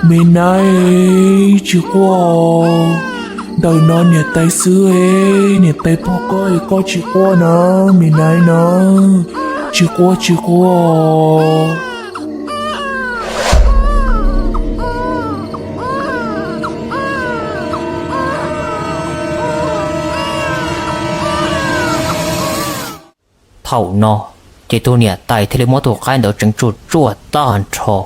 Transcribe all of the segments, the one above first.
Me nab, tsis quaj, ntawm no niam tais xwb, niam tais pog koj es koj tsis quaj na, me nab na, tsis quaj tsis quaj. Thaum no ces tus niam tais thiaj li muab tus qaib ntawd tseev tsuaj tsuaj tag nrho,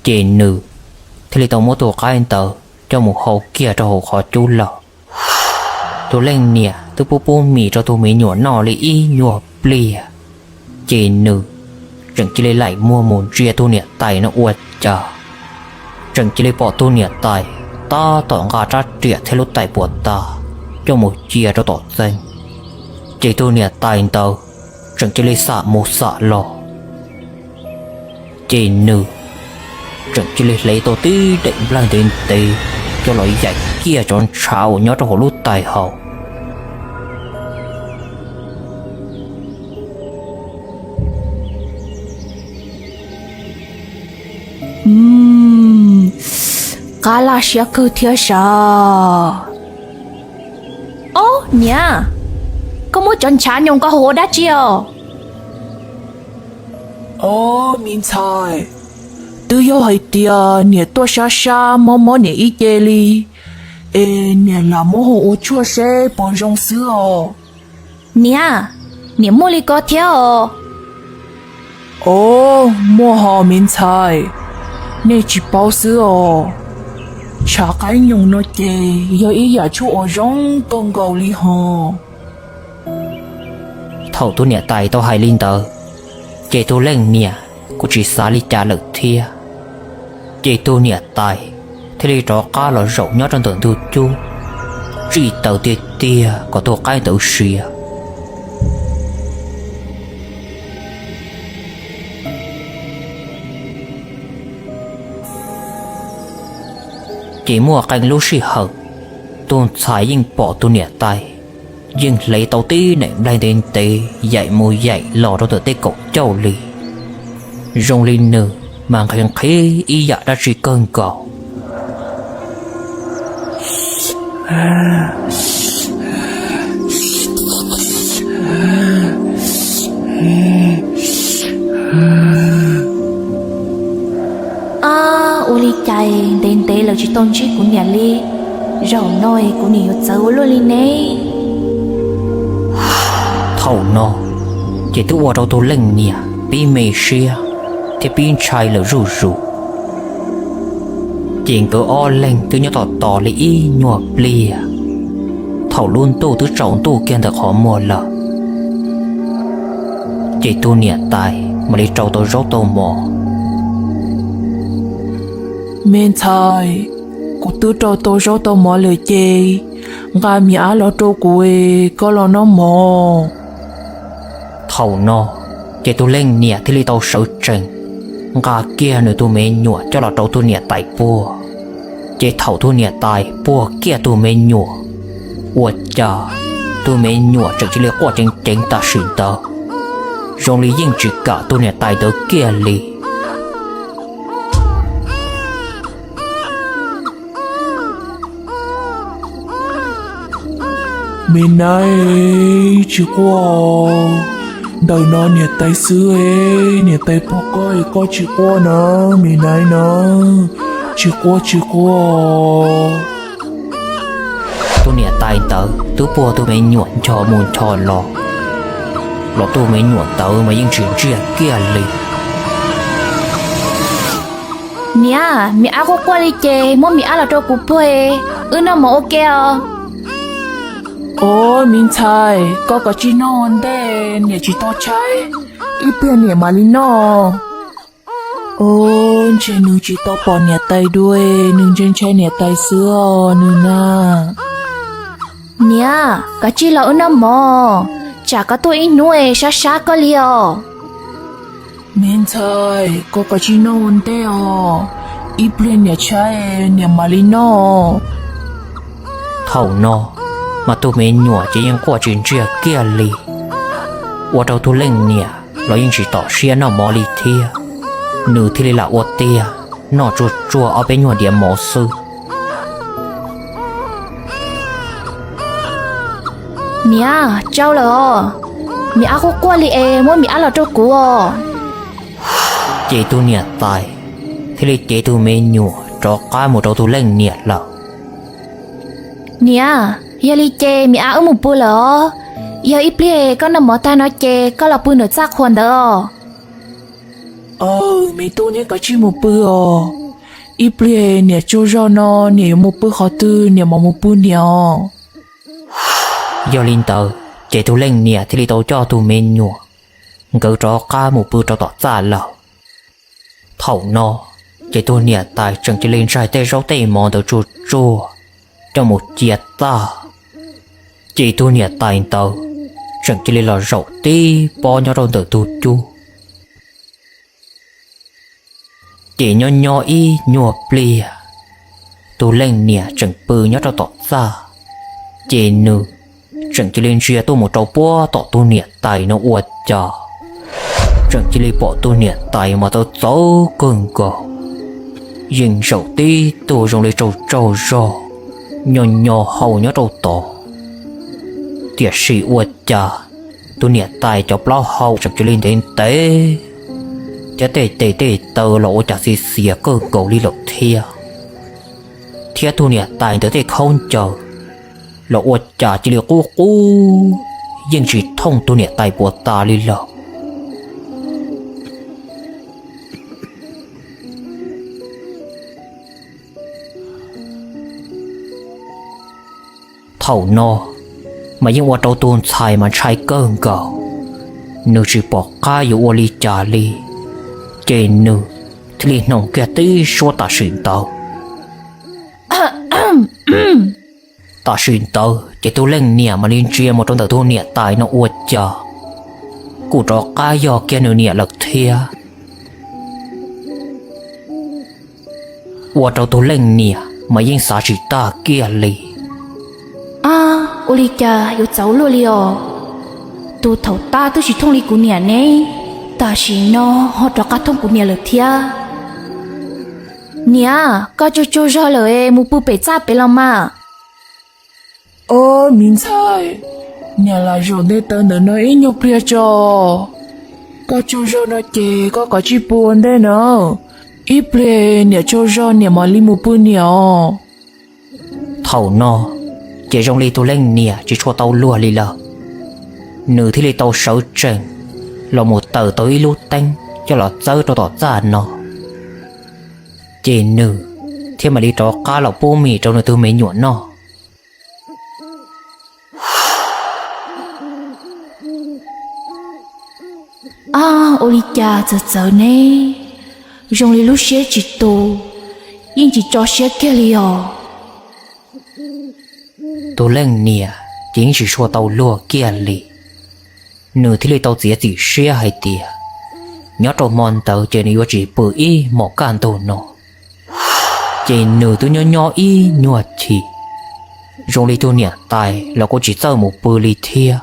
ces nws thiaj li tau muab tus qaib ntawd coj mus hau kiag rau hauv qhov cub lawm. Tus leej niam twb pub pub mis rau tus me nyuam noj li ib nyuag pliag, ces nws tseem cia li laim muag mus ntsia tus niam tais no ua cas, tseem cia li pom tus niam tais tab tom nqa rab riam thiab lub tais puas tas coj mus cia rau tom txeeb. Ces tus niam tais ntawd tseem cia li xam mus xam los, ces nws tseem cia li hle tau tib daim nplaig ntev ntev coj los yaim kiag cov ntshav uas nyob rau hauv lub tais hauv. Qab laj siab kawg thiab sav. Ob niam, koj muab cov ntshav nyoos ko hauv ua dab tsi os? Ob me ntxhais, twb yog hais tias niam tuaj sab sab mob mob niam ib ce li, es niam lam muab hau ua tshuaj seb puas zoo xwb os. Niam, niam muaj li ko thiab os? Ob, muaj hos me ntxhais, nej tsis paub xwb os. Ntshav qaib nyoos no ces yog ib yam tshuaj uas zoo kawg nkaus li hos. Thaum tus niam tais tau hais li ntawd, ces tus leej niam kuj tsis xav li cas lawm thiab. Ces tus niam tais thiaj li rov qab los zaum nyob rau ntawm ntug cub, tsij taws tiag tiag kom tus qaib ntawd siav. Ces muaj qee lub sij hawm, tus ntxhais yeej pom tus niam tais yeej hle tau tib daim nplaig ntev ntev yaim mus yaim los rau ntawm tej kaum cauj li, zoo li nws mas nqhis nqhis ib yam dab tsi kawg nkaus. Ab, ua li cas ntev ntev lawm tsis tau ntsib kuv niam li, zaum no kuv niam yuav txawv ua luaj li ne. Thaum no ces twb ua rau tus leej niam pib me siab thiab pib ntshai lawm zuj zus. Ces nkawd ob leeg twb nyob tos tos li ib nyuag pliag, thaum lub ntuj twb tsaus ntuj kiag ntawm qhov muag lawm, ces tus niam tais mam li rau tau zaub tau mov. Me ntxhais, kuv twb rau tau zaub tau mov lawm ces nqa me ab los rau kuv es koj los noj mov. Thaum no ces tus leej niam thiaj li tau sawv tsees nqa kiag nws tus me nyuam coj los rau tus niam tais puag. Ces thaum tus niam tais puag kiag tus me nyuam, ua cas tus me nyuam tseem cia li quaj ceev ceev tam sim ntawd, zoo li yeej tsis kam tus niam tais ntawd kiag li. Me nab, tsis quaj, ntawm no niam tais xwb, niam tais pog koj es koj tsis quaj na, me nab na, tsis quaj tsis quaj. Tus niam tais ntawd twb puag tus me nyuam ncho mus ncho los, los tus me nyuam ntawd mas yeej tsis ntsiag kiag li. Niam, me ab quaj quaj li ces muab me ab los rau kuv puag, wb noj mov ua ke os. Os, me ntxhais, koj kav tsij noj ua ntej, niam tsis tau tshaib, ib pliag niam mam li noj. Os, ntshe nws tsis tau pom niam tais dua, nws ntshai ntshai niam tais xwb os nws na. Niam, kav tsij los wb noj mov, tsam koj tuaj ib hnub es sab sab koj li os. Me ntxhais, koj kav tsij noj ua ntej os, ib pliag niam tshaib niam mam li noj. Thaum no mas tus me nyuam ces yeej quaj tsis ntsiag kiag li, ua rau tus leej niam los yeej tsis tom siab noj mov li thiab. Nws thiaj li lam ua tiag noj tsuag tsuag ob peb nyuag diav mov xwb. Niam, tsau lawm os. Niam, ab, quaj quaj li es muab niam, ab, los rau kuv os. Ces tus niam tais thiaj li cev tus me nyuam rov qab mus rau tus leej niam lawm. Niam, yog li ces niam, ab, wb mus pw lawm os. Yog ib pliag koj noj mov tag no ces koj los pw ntawm txaj qhua ntawd os. Aws, me tub, neb kav tsij mus pw os. Ib pliag niam tsaug zog no niam yuav mus pw qhov twg niam mam mus pw niam os. Yog li ntawd ces tus leej niam thiaj li tau coj tus me nyuam nkawd rov qab mus pw rau tom txaj lawm. Thaum no ces tus niam tais tseem cia li ntsaig tej zaub tej mov ntawd tsuag tsuag coj mus cia txaj. Ces tus niam tais ntawd tseem cia li los zaum tib pob nyob rau ntawm tus cub. Ces nyob nyob ib nyuag pliag, tus leej niam tseem pw nyob rau tom txaj, ces nws tseem cia li ntsia tuaj mus rau puag tom tus niam tais no ua cas tseem cia li pom tus niam tais mas txawv txawv kawg nkaus, yeej zaum tib tug zoo li tsaug tsaug zog, nyo nyo hau nyob rau tod. Tiam sis ua cas tus niam tais cov plaub hau tseem cia li ntev ntev, thiab tej tes tej taw los ua cas xiav xiav kawg nkaus li lawm thiab. Thiab tus niam tais ntawd tej khaub ncaws los ua cas cia li qub qub, yeej tsis thooj tus niam tais puas tas li lawm. Thaum no mas yeej ua rau tus ntxhais mas ntshai kawg nkaus, nws tsis pom qab yuav ua li cas li, ces nws thiaj li hnoos kiag tib suab tam sim ntawd. Tam sim ntawd ces tus leej niam mam li ntsia mus rau ntawm tus niam tais no ua cas kuj rov qab yog kiag nws niam lawm thiab. Ua rau tus leej niam mas yeej xav tsis tag kiag li. Ab, ua li cas yuav txawv luaj li os? Tus thaum tab twb tsis thooj li kuv niam ne, tam sim no ho rov qab thooj kuv niam lawm thiab. Niam, koj tsaug tsaug zog lawm es mus pw pem txaj pem los mas. Ob, me ntxhais, niam lam zaum nte taw ntawm no ib nyuag pliag tso. Koj tsaug zog no ces koj kav tsij pw ua ntej na, ib pliag niam tsaug zog niam mam li mus pw niam os. Thaum no ces zoo li tus leej niam tsis tshua tau luag li lawm, nws thiaj li tau sawv tsees los mus tawm tau ib lub teeb coj los txawb rau tom txaj no, ces nws thiaj mam li rov qab los pub mis rau nws tus me nyuam noj. Ab, ua li cas txawv txawv ne, zoo li lub siab tsis tu, yeej tsis tso siab kiag li os. Tus leej niam ces yeej tsis tshua tau luag kiag li, nws thiaj li tau txiav txim siab hais tias nyob rau hmo ntawd ces nws yuav tsis pw ib hmos kaj ntug no. Ces nws twb nyob nyob ib nyuag chim, zoo li tus niam tais los kuj tsis txawj mus pw li thiab.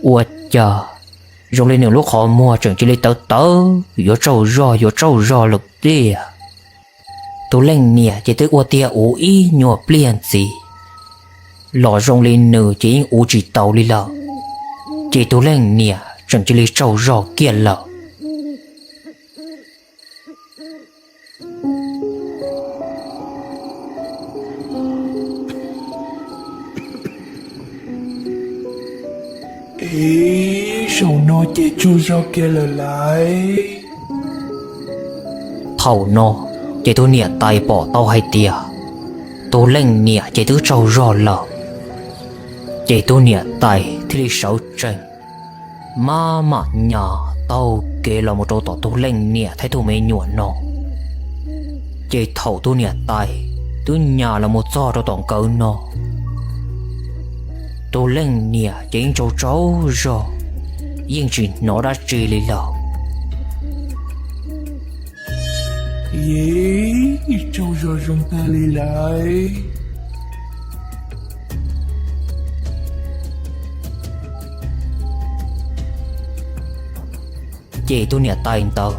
Ua cas zoo li nws lub qhov muag tseem cia li tawv tawv yuav tsaug zog yuav tsaug zog lawm tiag. Tus leej niam ces twb ua tiag uv ib nyuag pliag ntxiv los zoo li nws ces yeej uv tsis taus li lawm, ces tus leej niam tseem cia li tsaug zog kiag lawm. Ib zaug no ces tsaug zog kiag lawm lauj. Thaum no ces tus niam tais pom tau hais tias tus leej niam ces twb tsaug zog lawm, ces tus niam tais thiaj li sawv tsees maj mam nyas taug kev los mus rau tom tus leej niam thiab tus me nyuam no. Ces thaum tus niam tais twb nyas los mus txog rau tom nkawd no, tus leej niam ces yeej tsaug tsaug zog, yeej tsis hnov dab tsi li lawm. Ib, tsaug zog zoo tag li lauj. Ces tus niam tais ntawd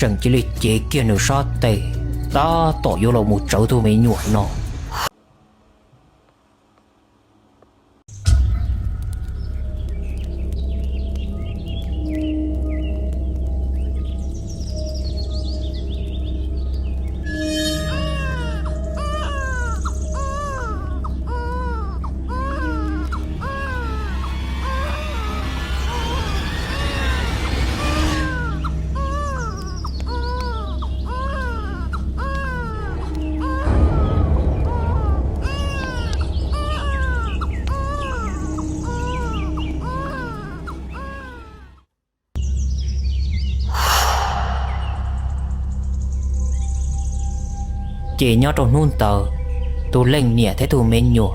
tseem cia li cev kiag nws sab tes, tab tom yuav los mus tsawv tus me nyuam no. Ces nyob rau hnub ntawd, tus leej niam thiab tus me nyuam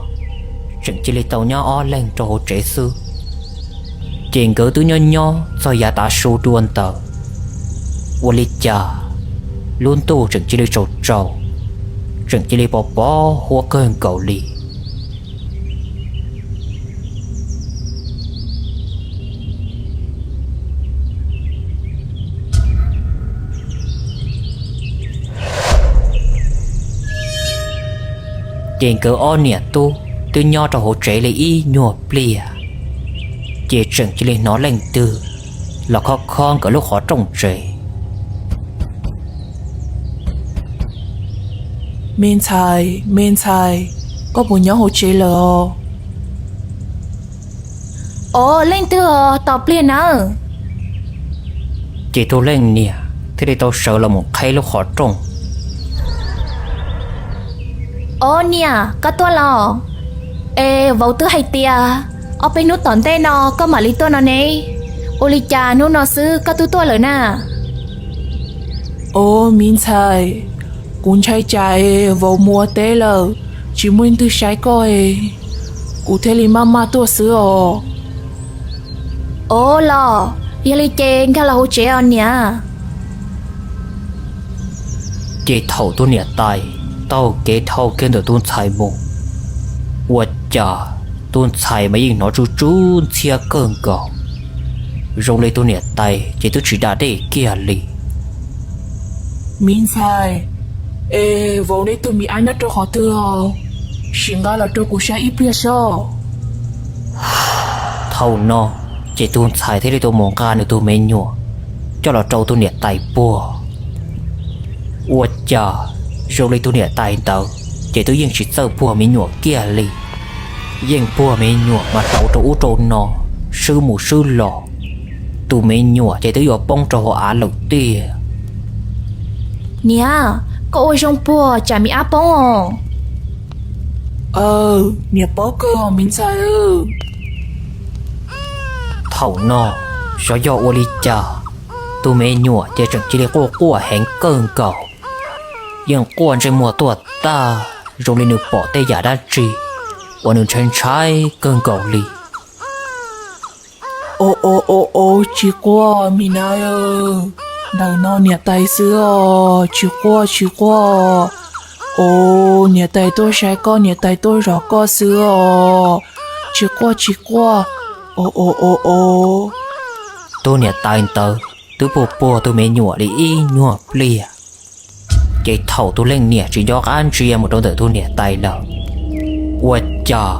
tseem cia li tau nyob ob leeg rau hauv tsev xwb. Ces nkawd twb nyob nyob txog yav tav su dua ntawd, ua li cas lub ntuj tseem cia li tsaus tsaus, tseem cia li pos pos huab kawg nkaus li. Ces nkawd ob niam tub twb nyob rau hauv tsev li ib nyuag pliag, ces tseem cia li hnov leej twg los khob khob nkawd lub qhov rooj tsev. Me ntxhais, me ntxhais, koj puas nyob hauv tsev lawm os? Os, leej twg os, tos pliag nawb. Ces tus leej niam thiaj li tau sawv los mus qheb lub qhov rooj. Os niam, koj tuaj los? Es vauv twb hais tias ob peb hnub tom ntej no koj mam li tuaj no ne. Ua li cas hnub no xwb koj twb tuaj lawm na? Os, me ntxhais, kuv ntshai tsam es vauv mus ua teb lawm, tsis muaj leej twg saib koj es kuv thiaj li maj maj tuaj xwb os. Os los, yog li ces nkag los hauv tsev os niam. Ces thaum tus niam tais taug kev dhau kiag ntawm tus ntxhais mus, ua cas tus ntxhais mas yeej hnov tsw tsw ntxhiab kawg nkaus, zoo li tus niam tais ces twb tsis da dej kiag li. Me ntxhais, es vauv neb tus me ab nyob rau qhov twg os? Sim nqa los rau kuv saib ib pliag soj. Thaum no ces tus ntxhais thiaj li tau mus nqa nws tus me nyuam coj los rau tus niam tais puag. Ua cas zoo li tus niam tais ntawd ces twb yeej tsis txawj puag me nyuam kiag li, yeej puag me nyuam mas rauv rau ub rau no, swb mus swb los, tus me nyuam ces twb yuav poob rau hauv av lawm tiag. Niam, koj ua zoo puag tsam me ab poob os. Aw, niam paub kawg os me ntxhais. Thaum no xyov yog ua li cas, tus me nyuam ces tseem cia li quaj quaj heev kawg nkaus, yeej quaj ntsej muag tuaj tag zoo li nws pom tej yam dab tsi uas nws ntshai ntshai kawg nkaus li. O o o o, tsis quaj me nab, ntawm no niam tais xwb os, tsis quaj tsis quaj. O, niam tais tuaj saib koj, niam tais tuaj zov koj xwb os, tsis quaj tsis quaj. O o o o. Tus niam tais ntawd twb puag puag tus me nyuam li ib nyuag pliag, ces thaum tus leej niam tsis nco qab ntsia mus rau ntawm tus niam tais lawm, ua cas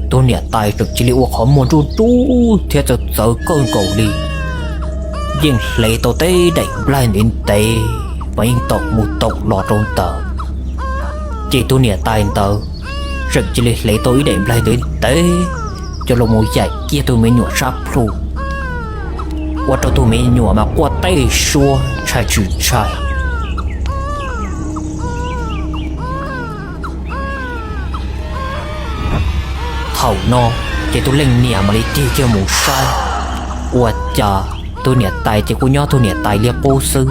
tus niam tais tseem cia li ua qhov muag nruj nruj thiab txawv txawv kawg nkaus li, yeej hle tau tej daim nplaig ntev ntev mas yeej taum mus taum los rau ntawd. Ces tus niam tais ntawd tseem cia li hle tau ib daim nplaig ntev ntev coj los mus yaim kiag tus me nyuam sab plhu, ua rau tus me nyuam mas quaj tej suab ntshai tsis ntshai. Thaum no ces tus leej niam mam li tig kiag mus saib, ua cas tus niam tais ces kuj nyob tus niam tais li qub xwb.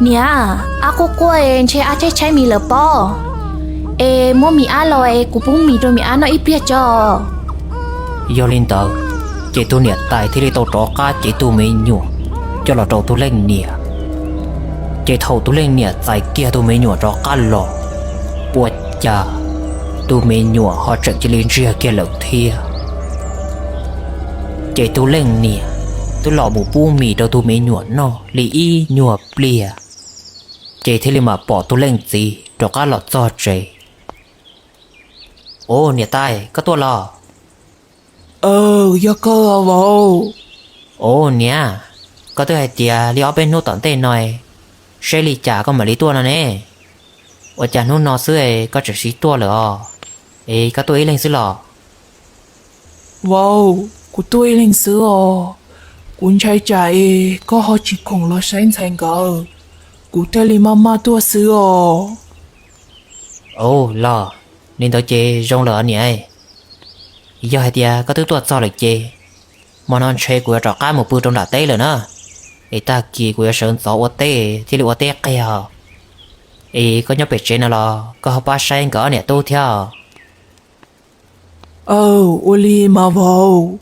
Niam, ab quaj quaj es ntshe ab tshaib tshaib mis lawm pob, es muab mis ab los es kuv pub mis rau mis ab noj ib pliag tso. Yog li ntawd, ces tus niam tais thiaj li tau rov qab cev tus me nyuam coj los rau tus leej niam. Ces thaum tus leej niam txais kiag tus me nyuam rov qab los, ua cas tus me nyuam ho tseem cia li ntsiag kiag lawm thiab. Ces tus leej niam twb los mus pub mis rau tus me nyuam noj li ib nyuag pliag, ces thiaj li mam pom tus leej txiv rov qab los txog tsev. Ua, niam tais, koj tuaj los? Yog kawg vauv. Ua, niam, koj twb hais tias li ob peb hnub tom ntej no, seb li cas koj mam li tuaj no ne. Ua cas hnub no xwb koj tseem sib tuaj lawm os? Es koj tuaj ib leeg xwb los? Vauv, kuv tuaj ib leeg xwb os. Kuv ntshai tsam es koj ho tsis khoom los saib ntxhais nkawd, kuv thiaj li maj maj tuaj xwb os. Ua, los li ntawd ces zoo lawm niam. Yog hais tias koj twb tuaj txog lawm ces, hmo no ntshe kuv yuav rov qab mus pw rau nram teb lawm na. Es tag kis kuv yuav sawv ntxov ua teb thiaj li ua teb qiag. Es koj nyob pem tsev no los koj ho pab saib nkawd ob niam tub thiab. Aw, ua li mas vauv,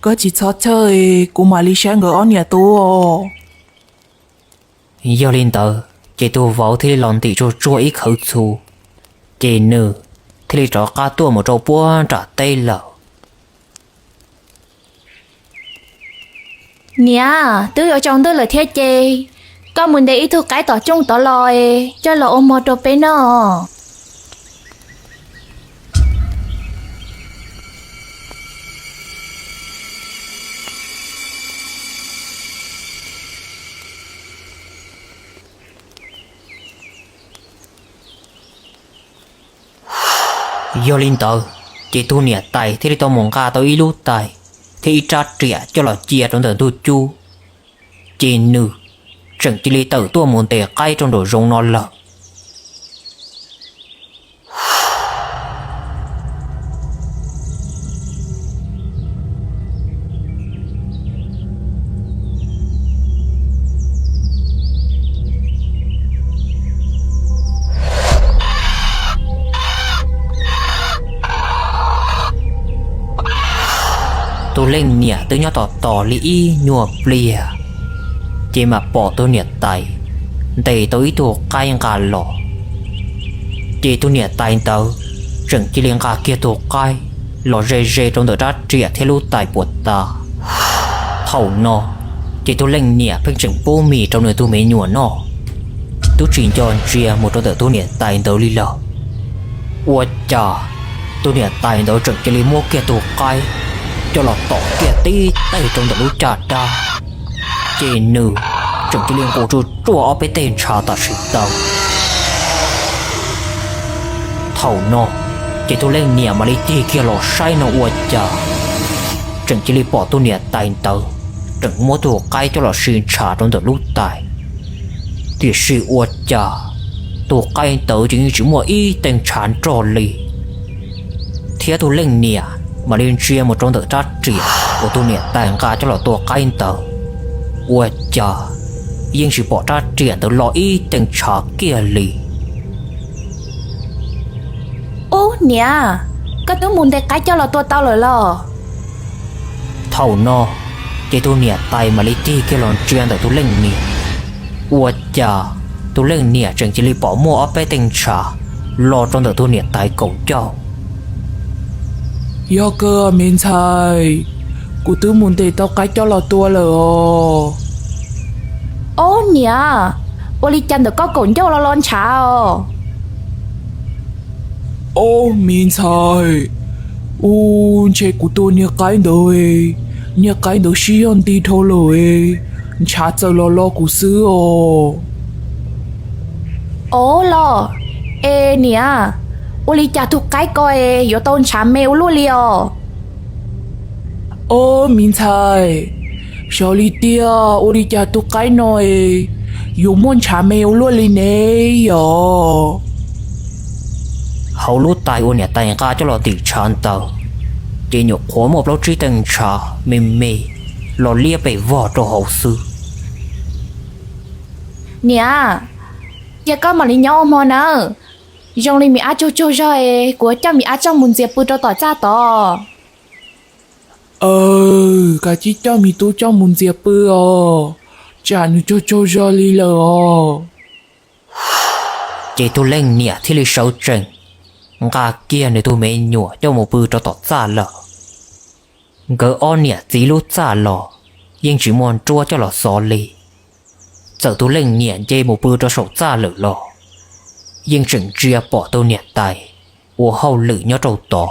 koj tsis txhob txhawj, kuv mam li saib nkawd ob niam tub. Yog li ntawd ces tus vauv thiaj li los ntim tsuag tsuag ib khawv txhuv, ces nws thiaj li rov qab tuaj mus rau puag nram teb lawm. Niam, twb yuav tsaus ntuj lawm thiab ces, koj mus ntes ib tug qaib tom cooj tod los, coj los ua hmo rau peb noj. Yog li ntawd, ces tus niam tais thiaj li tau mus nqa tau ib lub tais thiab ib rab riam coj los cia rau ntawm ntug cub, ces nws tseem cia li tawm tuaj mus ntes qaib rau nraum zoov no lawm. Tus leej niam twb nyob tos tos li ib nyuag pliag, ces mam pom tus niam tais ntes tau ib tug qaib nqa los. Ces tus niam tais ntawd tseem cia li nqa kiag tus qaib los ze ze rau ntawm rab riam thiab lub tais puas ta. Thaum no, ces tus leej niam pheej tseem pub mis rau nws tus me nyuam noj, twb tsis nco ntsia mus rau ntawm tus niam tais ntawd li lawm. Ua cas tus niam tais ntawd tseem cia li muab kiag tus qaib coj los tom kiag tib teg rau ntawm lub caj dab, ces nws tseem cia li nqus tsuj tsuaj ob peb teg ntshav tam sim ntawd. Thaum no, ces tus leej niam mam li tig kiag los saib no ua cas, tseem cia li pom tus niam tais ntawd tseem muab tus qaib coj los si ntshav rau ntawm lub tais. Tiam sis ua cas tus qaib ntawd ces yeej tsis muaj ib teg ntshav nrog li. Thiab tus leej niam mam li ntsia mus rau ntawm rab riam uas tus niam tais nqa coj los tua qaib ntawd, ua cas yeej tsis pom rab riam ntawd lo ib teg ntshav kiag li. Ub niam, koj twb mus ntes qaib coj los tua tau lawm los? Thaum no, ces tus niam tais mam li tig kiag los ntsia ntawm tus leej niam, ua cas tus leej niam tseem cia li pom muaj ob peb teg ntshav lo rau ntawm tus niam tais kaum ncauj. Yog kawg me ntxhais, kuv twb mus ntes tau qaib coj los tua lawm os. Ob niam, ua li cas ntawm koj kaum ncauj lo lo ntshav os? Ob me ntxhais, ub, ntshe kuv tua niag qaib ntawd, niag qaib ntawd sib yog nti dhau lawm, ntshav txawm los lo kuv xwb os. Ob los, es niam, ua li cas tus qaib ko es yuav tau ntshav me ua luaj li os? Ob me ntxhais, xyov li tiag ua li cas tus qaib no es yuav muaj ntshav me ua luaj li ne yom? Hauv lub tais uas niam tais nqa coj los tim ntshav ntawd, ces nyuam qhuav muaj plaub tsib teg ntshav me me los liab pes vog rau hauv xwb. Niam, cia koj mam li nyob ua hmo nawb, zoo li me ab tsaug tsaug zog es kuv yuav coj me ab coj mus ntxias pw rau tom txaj tod. Aw, kav tsij coj me tub coj mus ntxias pw os, tsam nws tsaug tsaug zog li lawm os. Ces tus leej niam thiaj li sawv tsees nqa kiag nws tus me nyuam coj mus pw rau tom txaj lawm. Nkawd ob niam txiv lub txaj los yeej tsis muaj nruab coj los xov li. Txawm tus leej niam nce mus pw rau saum txaj lawm los yeej tseem ntsia pom tus niam tais ua hauj lwm nyob rau tod.